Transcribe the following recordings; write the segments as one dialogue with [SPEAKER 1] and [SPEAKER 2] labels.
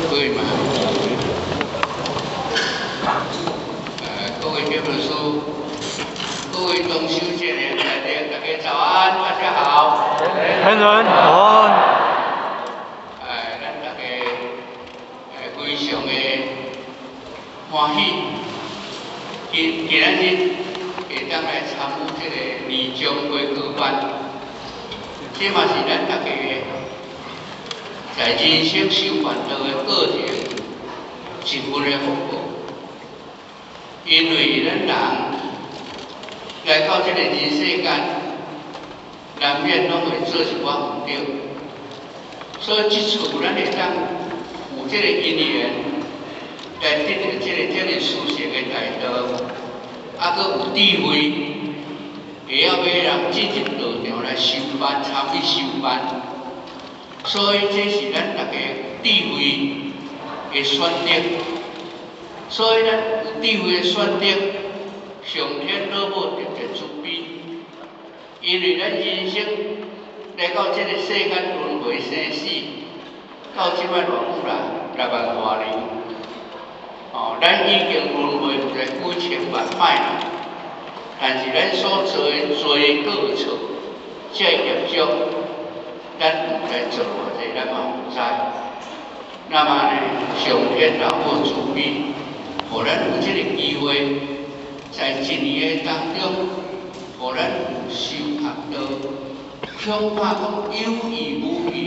[SPEAKER 1] 可以嗎？各位建築師，各位中秋節的來賓，大家早安，大家好。
[SPEAKER 2] 天人早安。
[SPEAKER 1] 咱大家非常的歡喜，今今仔日會當來參與這個年終悔過班，這嘛是咱大家在人生修辦道的過程一份的福報。因為咱人來到這個人世間，難免攏會做一寡毋對，所以這次咱會當有這個因緣來得著這個殊勝的大道，啊，閣有智慧，會曉欲人進入道場來修班，參與修班，所以這是咱大家智慧的選擇。所以咱有智慧的選擇，上天老母特別慈悲，因為咱人生來到這個世間輪迴生死，到這擺偌久啦，6萬外年。哦，咱已經輪迴毋知幾千萬擺啦，但是咱所做的罪過錯，這個業障，咱毋知做偌濟，咱嘛毋知。那麼呢，上天老母慈悲，予咱有這個機會，在一年的當中，予咱有修學道，恐怕講有意無意，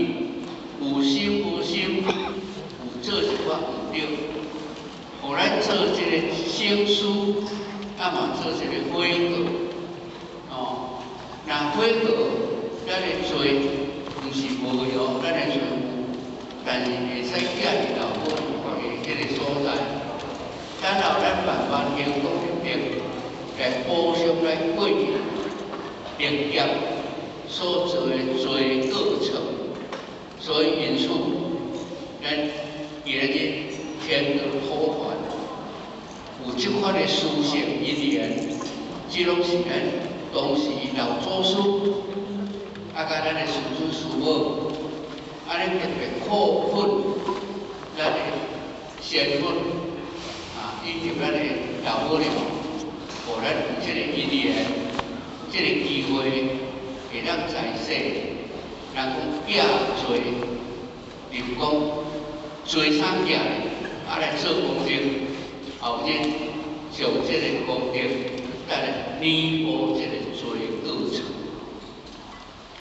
[SPEAKER 1] 有心無心，有做一寡毋對，予咱做這個省思，啊嘛做這個悔過。哦，若悔過，咱的罪毋是無用，咱的罪有，但是會使寄佇老母的這個所在。等後咱慢慢行功德，來補償咱過去歷劫所做的罪過錯。所以因此，咱今日天道普傳有這款的殊勝因緣，這攏是咱當時老祖師，啊，佮咱的師尊師母，按呢特別苦訓咱的先佛。以及咱的老母娘，予咱有這個因緣，這個機會，會當在世，人講寄罪，就講罪啥寄咧，啊來做功德，後日將這個功德，來彌補這個